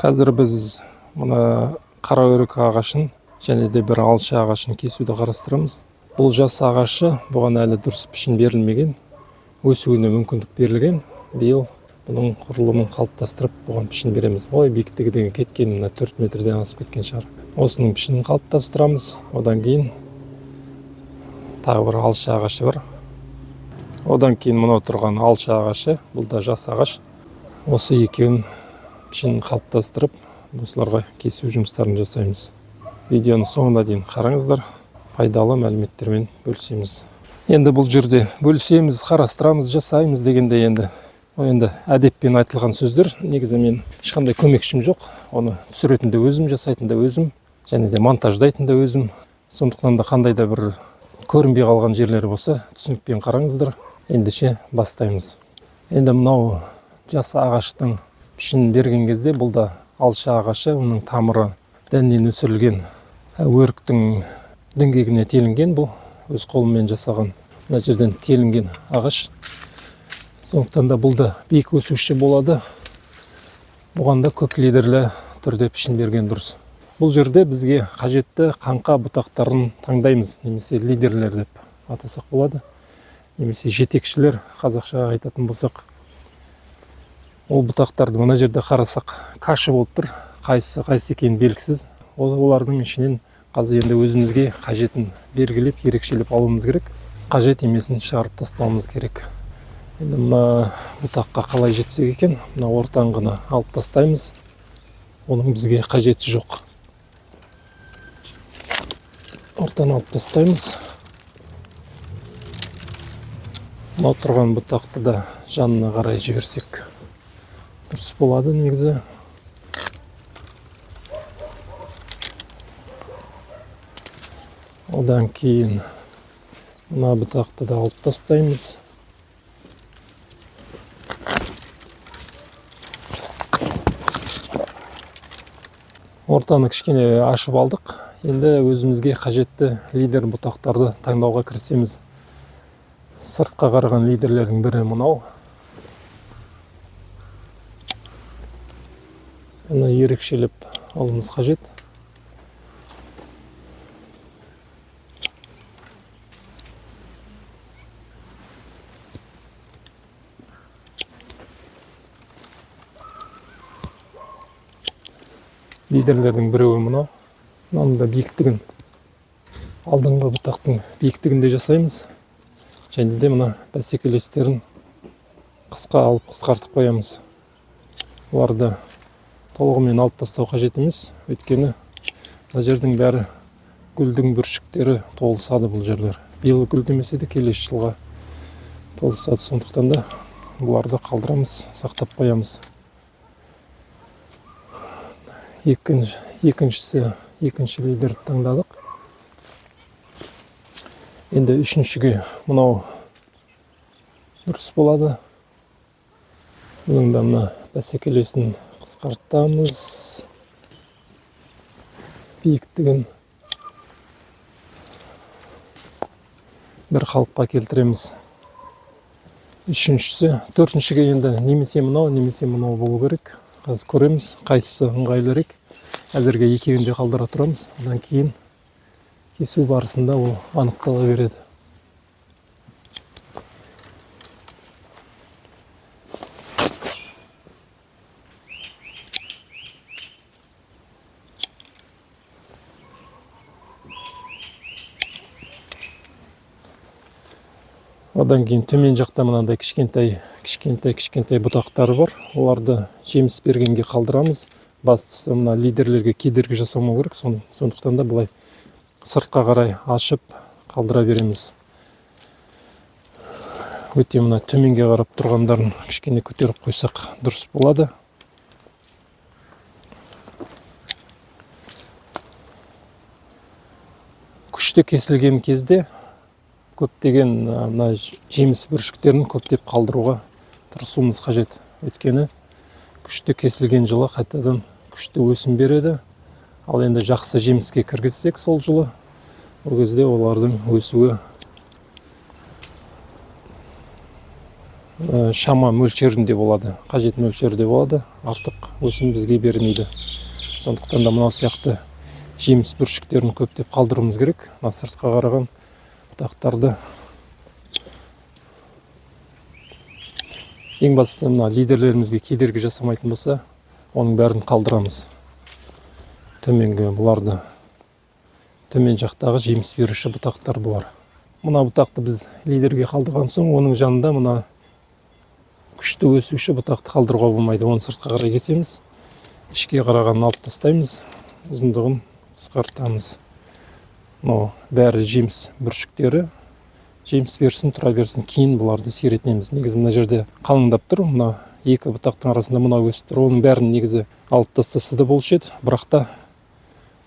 Қазір біз мына қара өрік ағашын және де бір алша ағашын кесуді қарастырамыз. Бұл жас ағашы, бұған әлі дұрыс пішін берілмеген, өсуіне мүмкіндік берілген. Биыл бұның құрылымын қалыптастырып, бұған пішін береміз. Ой, биіктігі деген кеткен, мына 4 метрден асып кеткен шығар. Осының пішінін қалыптастырамыз. Одан кейін тағы бір алша ағашы бар. Одан кейін мынау тұрған алша ағашы, бұл да жас ағаш. Осы екеуін пішінін қалыптастырып, осыларға кесу жұмыстарын жасаймыз. Видеоның соңына дейін қараңыздар, пайдалы мәліметтермен бөлісеміз. Енді бұл жерде бөлісеміз, қарастырамыз, жасаймыз дегенде енді ол енді әдеппен айтылған сөздер. Негізі мен ешқандай көмекшім жоқ. Оны түсіретін де өзім, жасайтын да өзім, және де монтаждайтын да өзім. Сондықтан да қандай да бір көрінбей қалған жерлері болса, түсінікпен қараңыздар. Ендеше бастаймыз. Енді мынау жас ағаштың пішінін берген кезде, бұл да алша ағашы, оның тамыры дәннен өсірілген өріктің діңгегіне телінген, бұл өз қолыммен жасаған мына жерден телінген ағаш. Сондықтан да бұл да биік өсуші болады. Бұған да көп лидерлі түрде пішін берген дұрыс. Бұл жерде бізге қажетті қаңқа бұтақтарын таңдаймыз, немесе лидерлер деп атасақ болады, немесе жетекшілер қазақша айтатын болсақ. Ол бұтақтарды мына жерде қарасақ, каша болып тұр, қайсысы қайсы екені белгісіз. Олардың ішінен қазір енді өзімізге қажетін белгілеп, ерекшелеп алуымыз керек, қажет емесін шығарып тастауымыз керек. Енді мына бұтаққа қалай жетсек екен? Мына ортаңғыны алып тастаймыз, оның бізге қажеті жоқ. Ортаны алып тастаймыз. Мынау тұрған бұтақты да жанына қарай жіберсек дұрыс болады негізі. Одан кейін мына бұтақты да алып тастаймыз. Ортаны кішкене ашып алдық. Енді өзімізге қажетті лидер бұтақтарды таңдауға кірісеміз. Сыртқа қараған лидерлердің бірі мынау. Бұны ерекшелеп алуымыз қажет. Лидерлердің біреуі мынау. Мынаның да биіктігін алдыңғы бұтақтың биіктігінде жасаймыз. Және де мына бәсекелестерін қысқа алып қысқартып қоямыз. Оларды толығымен алып тастау қажет емес, өйткені мына жердің бәрі гүлдің бүршіктері толысады бұл жерлер. Биыл гүлдемесе де келесі жылға толысады, сондықтан да бұларды қалдырамыз, сақтап қоямыз. Екінші лидерді таңдадық. Енді үшіншіге мынау дұрыс болады. Бұның да мына бәсекелесін қысқартамыз. Биіктігін бір қалыпқа келтіреміз. Үшіншісі, төртіншіге енді немесе мынау, немесе мынау болу керек. Қазір көреміз, қайсысы ыңғайлырақ. Әзірге екеуін де қалдыра тұрамыз. Одан кейін кесу барысында ол анықтала береді. Одан кейін төмен жақта мынандай кішкентай, кішкентай, кішкентай бұтақтары бар. Оларды жеміс бергенге қалдырамыз. Бастысы мына лидерлерге кедергі жасамау керек. Сондықтан да былай сыртқа қарай ашып қалдыра береміз. Өте мына төменге қарап тұрғандарын кішкене көтеріп қойсақ дұрыс болады. Күшті кесілген кезде көптеген мына жеміс бүршіктерін көптеп қалдыруға тырысуымыз қажет. Өйткені күшті кесілген жылы қайтадан күшті өсім береді. Ал енді жақсы жеміске кіргізсек сол жылы, ол кезде олардың өсуі Шама мөлшерінде болады, қажет мөлшерде болады, артық өсім бізге бермейді. Сондықтан да мынау сияқты жеміс бүршіктерін көптеп қалдыруымыз керек. Мына сыртқа қараған бұтақтарды, ең бастысы, мына лидерлерімізге кедергі жасамайтын болса, оның бәрін қалдырамыз. Төменгі бұларды, төмен жақтағы жеміс беруші бұтақтар бұлар. Мына бұтақты біз лидерге қалдырған соң, оның жанында мына күшті өсуші бұтақты қалдыруға болмайды. Оны сыртқа қарай кесеміз, ішке қарағанын алып тастаймыз, ұзындығын қысқартамыз. Мынау бәрі жеміс бүршіктері, жеміс берсін, тұра берсін, кейін бұларды сиретеміз. Негізі мына жерде қалыңдап тұр, мына екі бұтақтың арасында мынау өсіп тұр. Оның бәрін негізі алып тастаса да болушы еді, бірақ та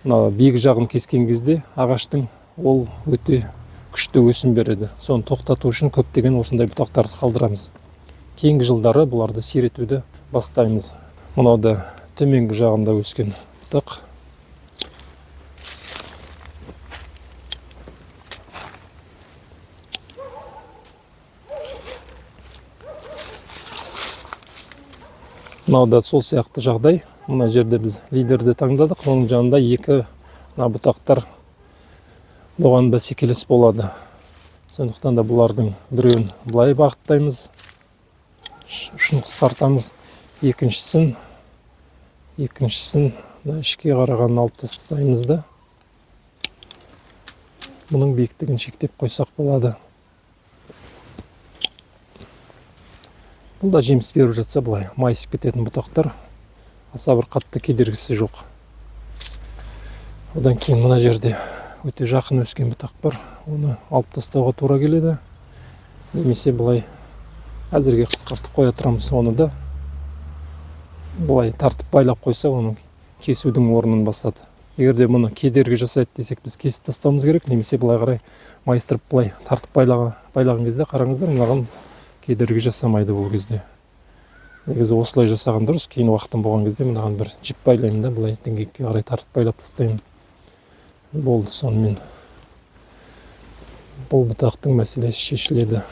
мына биік жағын кескен кезде ағаштың ол өте күшті өсім береді. Соны тоқтату үшін көптеген осындай бұтақтарды қалдырамыз. Кейінгі жылдары бұларды сиретуді бастаймыз. Мынау да төменгі жағында өскен бұтақ. Мынау да сол сияқты жағдай. Мына жерде біз лидерді таңдадық, оның жанында екі мына бұтақтар бұған бәсекелес болады. Сондықтан да бұлардың біреуін былай бағыттаймыз, ұшын қысқартамыз, екіншісін мына ішке қарағанын алып тастаймыз да, бұның биіктігін шектеп қойсақ болады. Бұл да жеміс беріп жатса, былай майысып кететін бұтақтар, аса бір қатты кедергісі жоқ. Одан кейін мына жерде өте жақын өскен бұтақ бар, оны алып тастауға тура келеді. Немесе былай әзірге қысқартып қоя тұрамыз, оны да былай тартып байлап қойса, оның кесудің орнын басады. Егер де мұны кедергі жасайды десек, біз кесіп тастауымыз керек, немесе былай қарай майыстырып былай тартып байлаған кезде, қараңыздар, мынаған кедергі жасамайды бұл кезде. Негізі осылай жасаған дұрыс. Кейін уақытым болған кезде мынаған бір жіп байлаймын да, былай діңгекке қарай тартып байлап тастаймын. Болды, сонымен бұл бұтақтың мәселесі шешіледі.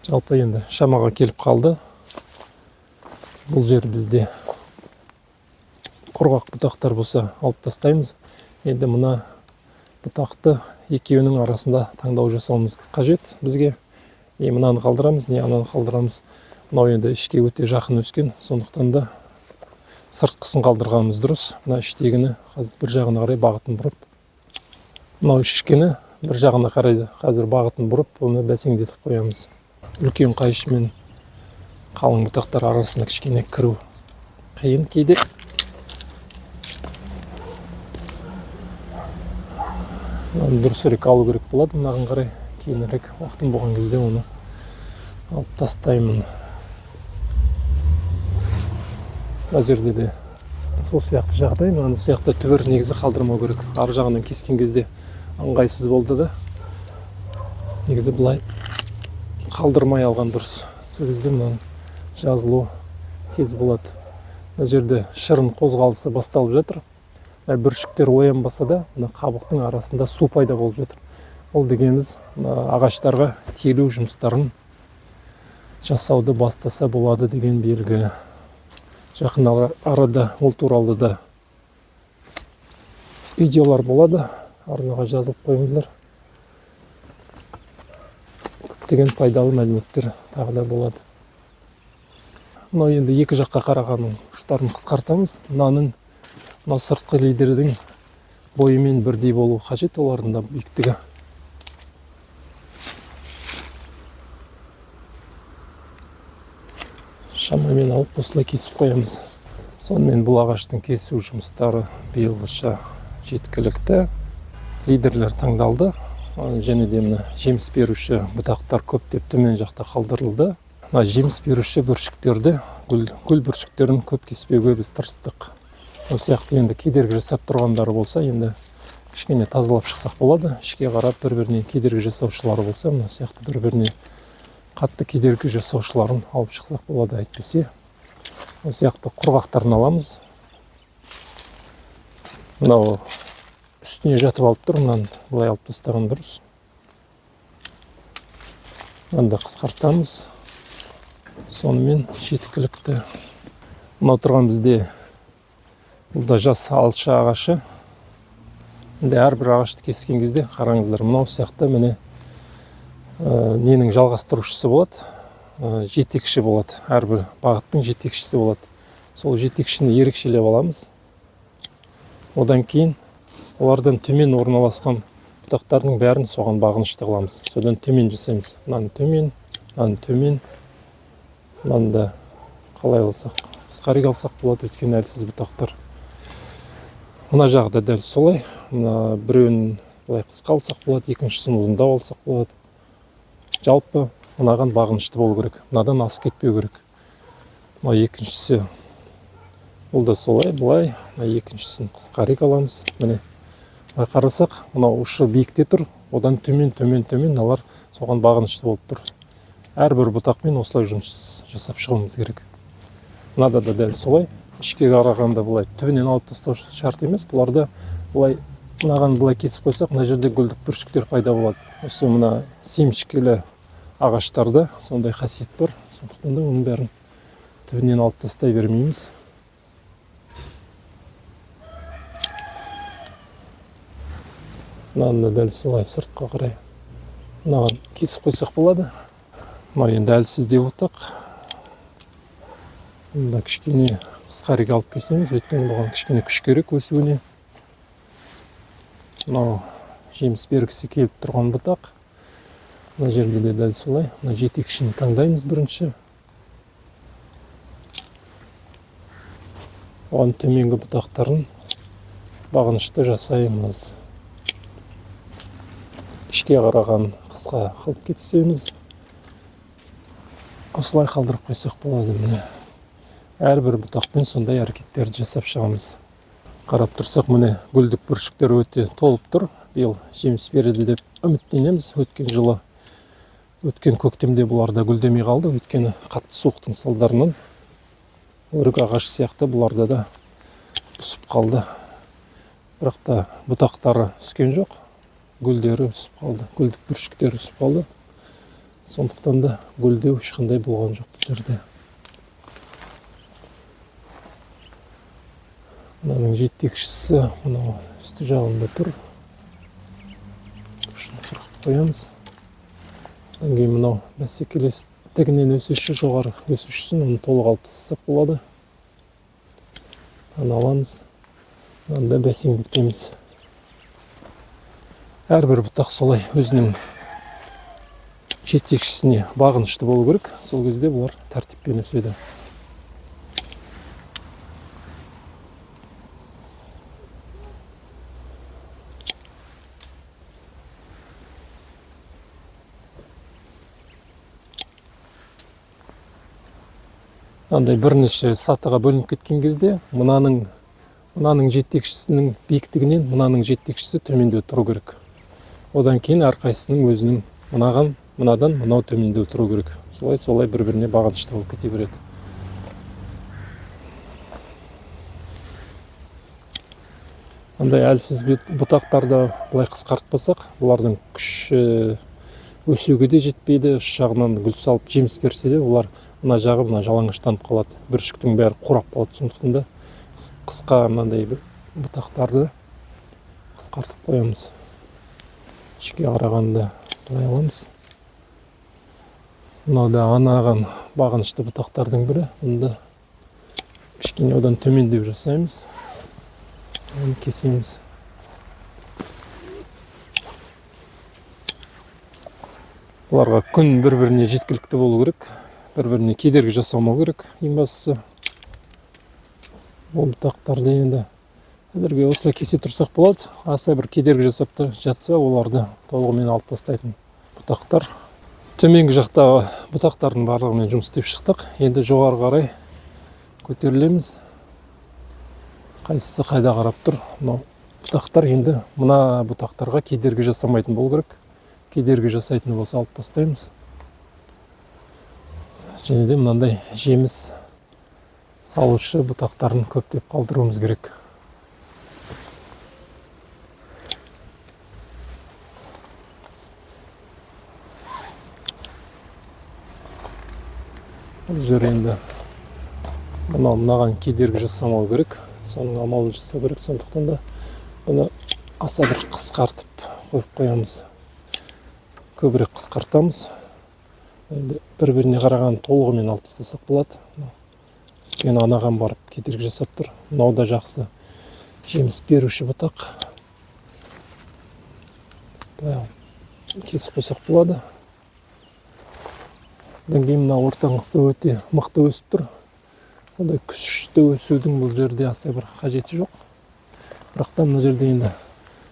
Жалпы енді шамаға келіп қалды. Бұл жер бізде құрғақ бұтақтар болса алып тастаймыз. Енді мына бұтақты екеуінің арасында таңдау жасауымыз қажет бізге. Не мынаны қалдырамыз, не ананы қалдырамыз. Мынау енді ішке өте жақын өскен, сондықтан да сыртқысын қалдырғанымыз дұрыс. Мына іштегіні қазір бір жағына қарай бағытын бұрып, мынау ішкені бір жағына қарай қазір бағытын бұрып, оны бәсеңдетіп қоямыз. Үлкен қайшымен қалың бұтақтар арасына кішкене кіру қиын кейде. Мынаны дұрысырақ алу керек болады, мынаған қарай кейінірек уақытым болған кезде оны алып тастаймын. Мына жерде де сол сияқты жағдай. Мынаны сияқты түбір негізі қалдырмау керек. Ар жағынан кескен кезде ыңғайсыз болды да. Негізі былай қалдырмай алған дұрыс. Сол кезде мынаның жазылу тез болады. Мына жерде шырын қозғалысы басталып жатыр. Мына бүршіктер оянбаса да, мына қабықтың арасында су пайда болып жатыр. Ол дегеніміз, мына ағаштарға телу жұмыстарын жасауды бастаса болады деген белгі. Жақын арада ол туралы да видеолар болады. Арнаға жазылып қойыңыздар. Көптеген пайдалы мәліметтер тағы да болады. Мынау енді екі жаққа қарағанның ұштарын қысқартамыз. Мынау сыртқы лидердің бойымен бірдей болу қажет, олардың да биіктігі. Шамамен алып осылай кесіп қоямыз. Сонымен бұл ағаштың кесу жұмыстары биылғыша жеткілікті. Лидерлер таңдалды. Және де мына жеміс беруші бұтақтар көптеп төмен жақта қалдырылды. Мына жеміс беруші бүршіктерді, гүл бүршіктерін көп кеспеуге біз тырыстық. Осы сияқты енді кедергі жасап тұрғандары болса, енді кішкене тазалап шықсақ болады. Ішке қарап бір-біріне кедергі жасаушылары болса, мына сияқты бір-біріне Қатты кедергі жасаушыларын алып шықсақ болады, әйтпесе осы сияқты құрғақтарын аламыз. Мынау үстіне жатып алып тұр, мынаны былай алып тастаған дұрыс. Мынаны да қысқартамыз. Сонымен жеткілікті. Мынау тұрған бізде бұл да жас алша ағашы. Енді әрбір ағашты кескен кезде қараңыздар, мынау сияқты міне, ненің жалғастырушысы болады, жетекші болады, әрбір бағыттың жетекшісі болады. Сол жетекшіні ерекшелеп аламыз. Одан кейін олардан төмен орналасқан бұтақтардың бәрін соған бағынышты қыламыз. Содан төмен жасаймыз. Мынаны төмен, мынаны төмен, мынаны да қалай алсақ, қысқарақ алсақ болады, өйткені әлсіз бұтақтар. Мына жағы да дәл солай. Мына біреуін былай қысқа алсақ болады, екіншісін ұзындау алсақ болады. Жалпы мынаған бағынышты болу керек, мынадан асып кетпеу керек. Мына екіншісі, ол да солай, былай, мына екіншісін қысқарақ аламыз. Міне, былай қарасақ, мынау ұшы биікте тұр, одан төмен, төмен, төмен, мыналар соған бағынышты болып тұр. Әрбір бұтақпен осылай жұмыс жасап шығуымыз керек. Мынада да дәл солай. Ішке қарағанда былай түбінен алып тастау шарт емес, бұларды былай мынаған былай кесіп қойсақ, мына жерде гүлдік бүршіктер пайда болады. Осы мына семішкелі ағаштарда сондай қасиет бар, сондықтан да оның бәрін түбінен алып тастай бермейміз. Мынаны да дәл солай сыртқа қарай мынаған кесіп қойсақ болады. Мынау енді әлсіздеу бұтақ. Мында кішкене қысқарақ алып кесеміз, өйткені бұған кішкене күш керек өсуіне. Мынау жеміс бергісі келіп тұрған бұтақ. Мына жерде де дәл солай. Мына жетекшіні таңдаймыз бірінші. Оған төменгі бұтақтарын бағынышты жасаймыз. Ішке қараған қысқа қылып кетсеміз, осылай қалдырып қойсақ болады. Міне, әрбір бұтақпен сондай әрекеттерді жасап шығамыз. Қарап тұрсақ, міне гүлдік бүршіктер өте толып тұр. Биыл жеміс береді деп үміттенеміз. Өткен жылы, өткен көктемде бұлар да гүлдемей қалды. Өйткені қатты суықтың салдарынан өрік ағашы сияқты бұларда да үсіп қалды. Бірақ та бұтақтары үскен жоқ, гүлдері үсіп қалды, гүлдік бүршіктері үсіп қалды. Сондықтан да гүлдеу ешқандай болған жоқ бұл жерде. Мынаның жетекшісі мынау үсті жағында тұр. Ұшын қырқып қоямыз. Одан кейін мынау бәсекелестігінен өсуші, жоғары өсушісін оны толық алып тастасақ болады. Мынаны аламыз. Мынаны да бәсеңдетеміз. Әрбір бұтақ солай өзінің жетекшісіне бағынышты болу керек. Сол кезде бұлар тәртіппен өседі. Андай бірнеше сатыға бөлініп кеткен кезде мынаның жетекшісінің биіктігінен мынаның жетекшісі төмендеу тұру керек. Одан кейін әрқайсысының өзінің мынадан мынау төмендеу тұру керек. Солай-солай бір-біріне бағынышты болып кете береді. Андай әлсіз бұтақтарды былай қысқартпасақ, бұлардың күші өсуге де жетпейді, ұш жағынан гүл салып жеміс берсе де, олар мына жағы мына жалаңаштанып қалады, бүршіктің бәрі қурап қалады. Сондықтан да қысқа мынандай бұтақтарды қысқартып қоямыз. Ішке қарағанда былай аламыз. Мынау да анаған бағынышты бұтақтардың бірі. Мұнда кішкене одан төмендеу жасаймыз. Оны кесеміз. Бұларға күн бір-біріне жеткілікті болу керек, бір-біріне кедергі жасамау керек, ең бастысы. Бұл бұтақтарды енді әзірге осылай кесе тұрсақ болады. Аса бір кедергі жасап та жатса, оларды толығымен алып тастайтын бұтақтар. Төменгі жақтағы бұтақтардың барлығымен жұмыс істеп шықтық. Енді жоғары қарай көтерілеміз. Қайсысы қайда қарап тұр? Мынау бұтақтар енді мына бұтақтарға кедергі жасамайтын болу керек. Кедергі жасайтын болса алып тастаймыз. Және де мынандай жеміс салушы бұтақтарын көптеп қалдыруымыз керек. Бұл жер енді мынау мынаған кедергі жасамау керек, соның амалын жасау керек. Сондықтан да бұны аса бір қысқартып қойып қоямыз, көбірек қысқартамыз. Енді бір-біріне қараған толығымен алып тастасақ болады. Өйткені анаған барып кедергі жасап тұр. Мынау да жақсы жеміс беруші бұтақ. Былай алып кесіп қойсақ болады. Одан кейін мына ортаңғысы өте мықты өсіп тұр. Ондай күшті өсудің бұл жерде аса бір қажеті жоқ. Бірақ та мына жерде енді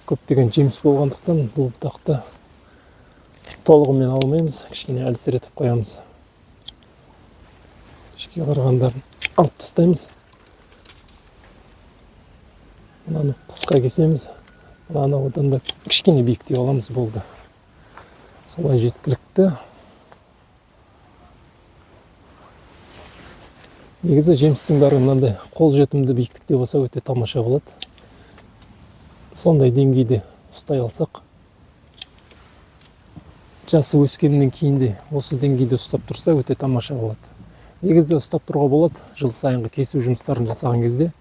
көптеген жеміс болғандықтан бұл бұтақты толығымен алмаймыз, кішкене әлсіретіп қоямыз. Ішке қарағандарын алып тастаймыз. Мынаны қысқа кесеміз. Мынаны одан да кішкене биіктеп аламыз, болды. Солай жеткілікті. Негізі жемістің бәрі мынандай қолжетімді биіктікте болса өте тамаша болады. Сондай деңгейде ұстай алсақ, жасы өскеннен кейін де осы деңгейде ұстап тұрса өте тамаша болады. Негізі ұстап тұруға болады, жыл сайынғы кесу жұмыстарын жасаған кезде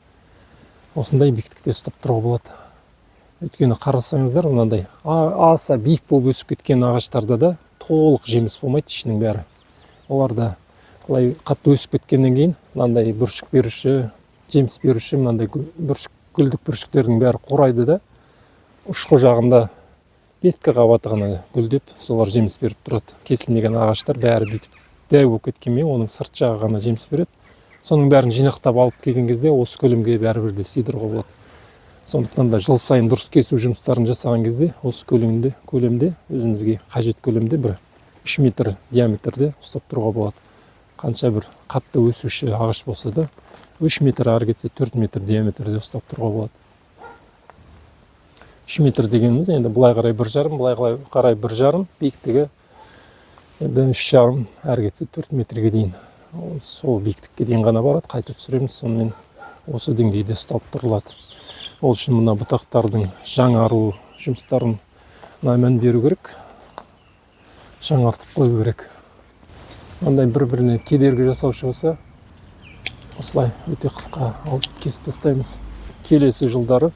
осындай биіктікте ұстап тұруға болады. Өйткені қарасаңыздар, мынандай аса биік болып өсіп кеткен ағаштарда да толық жеміс болмайды ішінің бәрі. Олар да былай қатты өсіп кеткеннен кейін мынандай бүршік беруші, жеміс беруші мынандай гүлдік бүршіктердің бәрі қурайды да, ұшқы жағында беткі қабаты ғана гүлдеп, солар жеміс беріп тұрады. Кесілмеген ағаштар бәрі бүйтіп дәу болып кеткенмен оның сырт жағы ғана жеміс береді. Соның бәрін жинақтап алып келген кезде осы көлемге бәрібір де сыйдыруға болады. Сондықтан да жыл сайын дұрыс кесу жұмыстарын жасаған кезде осы көлемде өзімізге қажет көлемде бір 3 метр диаметрде ұстап тұруға болады. Қанша бір қатты өсуші ағаш болса да 3 метр, ары кетсе 4 метр диаметрде ұстап тұруға болады. 3 метр дегеніміз енді былай қарай бір жарым, былай қарай бір жарым, биіктігі енді үш жарым, әрі кетсе 4 метрге дейін. Ол сол биіктікке дейін ғана барады, қайта түсіреміз, сонымен осы деңгейде ұсталып тұрылады. Ол үшін мына бұтақтардың жаңару жұмыстарын мән беру керек, жаңартып қою керек. Мынандай бір-біріне кедергі жасаушы болса, осылай өте қысқа алып кесіп тастаймыз. Келесі жылдары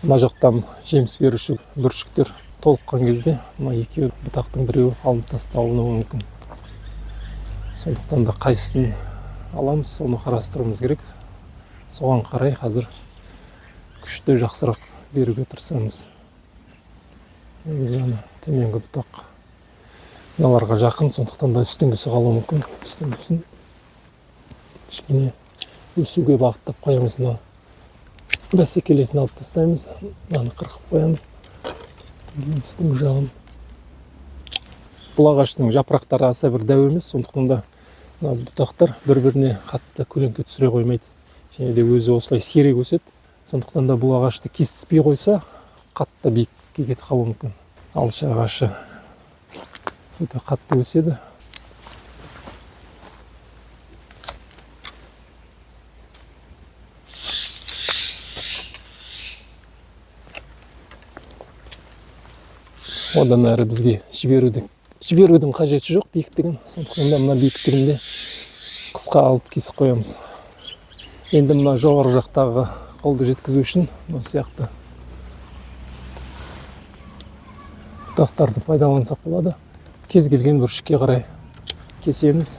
мына жақтан жеміс беруші бүршіктер толыққан кезде мына екеуі бұтақтың біреуі алынып тасталуы мүмкін. Сондықтан да қайсысын аламыз, соны қарастыруымыз керек. Соған қарай қазір күшті жақсырақ беруге тырысамыз. Негізі ана төменгі бұтақ мыналарға жақын, сондықтан да үстіңгісі қалуы мүмкін. Үстіңгісін кішкене өсуге бағыттап қоямыз. Мына бәсекелесін алып тастаймыз, мынаны қырқып қоямыз. Кейін үстіңгі жағын. Бұл ағаштың жапырақтары аса бір дәу емес, сондықтан да мына бұтақтар бір-біріне қатты көлеңке түсіре қоймайды. Және де өзі осылай сирек өседі. Сондықтан да бұл ағашты кесіспей қойса, қатты биікке кетіп қалуы мүмкін. Алша ағашы өте қатты өседі. Одан әрі бізге жіберудің қажеті жоқ биіктігін. Сондықтан да мына биіктігінде қысқа алып кесіп қоямыз. Енді мына жоғары жақтағы қолды жеткізу үшін мына сияқты бұтақтарды пайдалансақ болады. Кез келген бұрышке қарай кесеміз.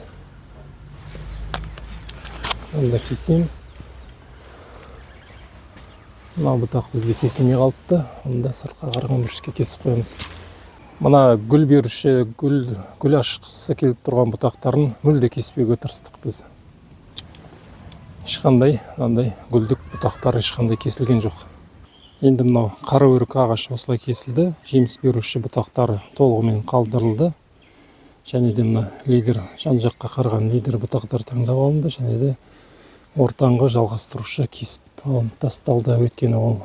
Мында кесеміз. Мына бұтақ бізде кесілмей қалыпты. Онда сыртқа қараған бұрышке кесіп қоямыз. Мына гүл беруші, гүл ашқысы келіп тұрған бұтақтарын мүлде кеспеуге тырыстық біз. Ешқандай мынандай гүлдік бұтақтар ешқандай кесілген жоқ. Енді мынау қара өрік ағашы осылай кесілді. Жеміс беруші бұтақтары толығымен қалдырылды. Және де мына лидер, жан жаққа қараған лидер бұтақтар таңдап алынды. Және де ортаңғы жалғастырушы кесіп алынып тасталды. Өйткені ол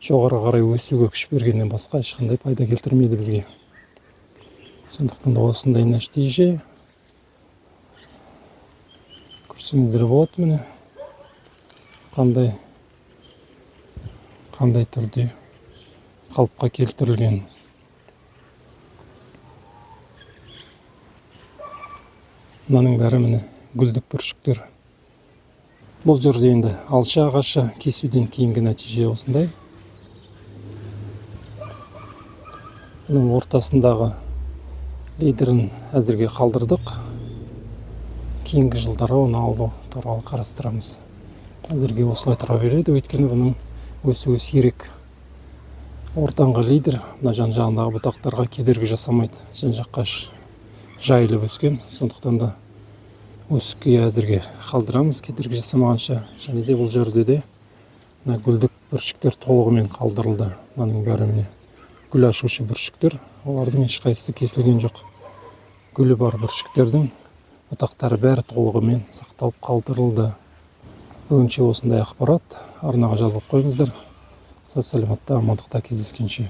жоғары қарай өсуге күш бергеннен басқа ешқандай пайда келтірмейді бізге. Сондықтан да осындай нәтиже. Көрсеңіздер болады, міне, қандай түрде қалыпқа келтірілген. Мынаның бәрі, міне, гүлдік бүршіктер. Бұл жерде енді алша ағашы кесуден кейінгі нәтиже осындай. Бұның ортасындағы лидерін әзірге қалдырдық. Кейінгі жылдары оны алу туралы қарастырамыз. Әзірге осылай тұра береді, өйткені бұның өсуі сирек. Ортаңғы лидер мына жан жағындағы бұтақтарға кедергі жасамайды, жан жаққа жайылып өскен. Сондықтан да өсікке әзірге қалдырамыз, кедергі жасамағанша. Және де бұл жерде де мына гүлдік бүршіктер толығымен қалдырылды. Мынаның бәрі, міне, гүл ашушы бүршіктер, олардың ешқайсысы кесілген жоқ. Гүлі бар бүршіктердің бұтақтары бәрі толығымен сақталып қалдырылды. Бүгінше осындай ақпарат. Арнаға жазылып қойыңыздар. Сау саламатта, амандықта кездескенше.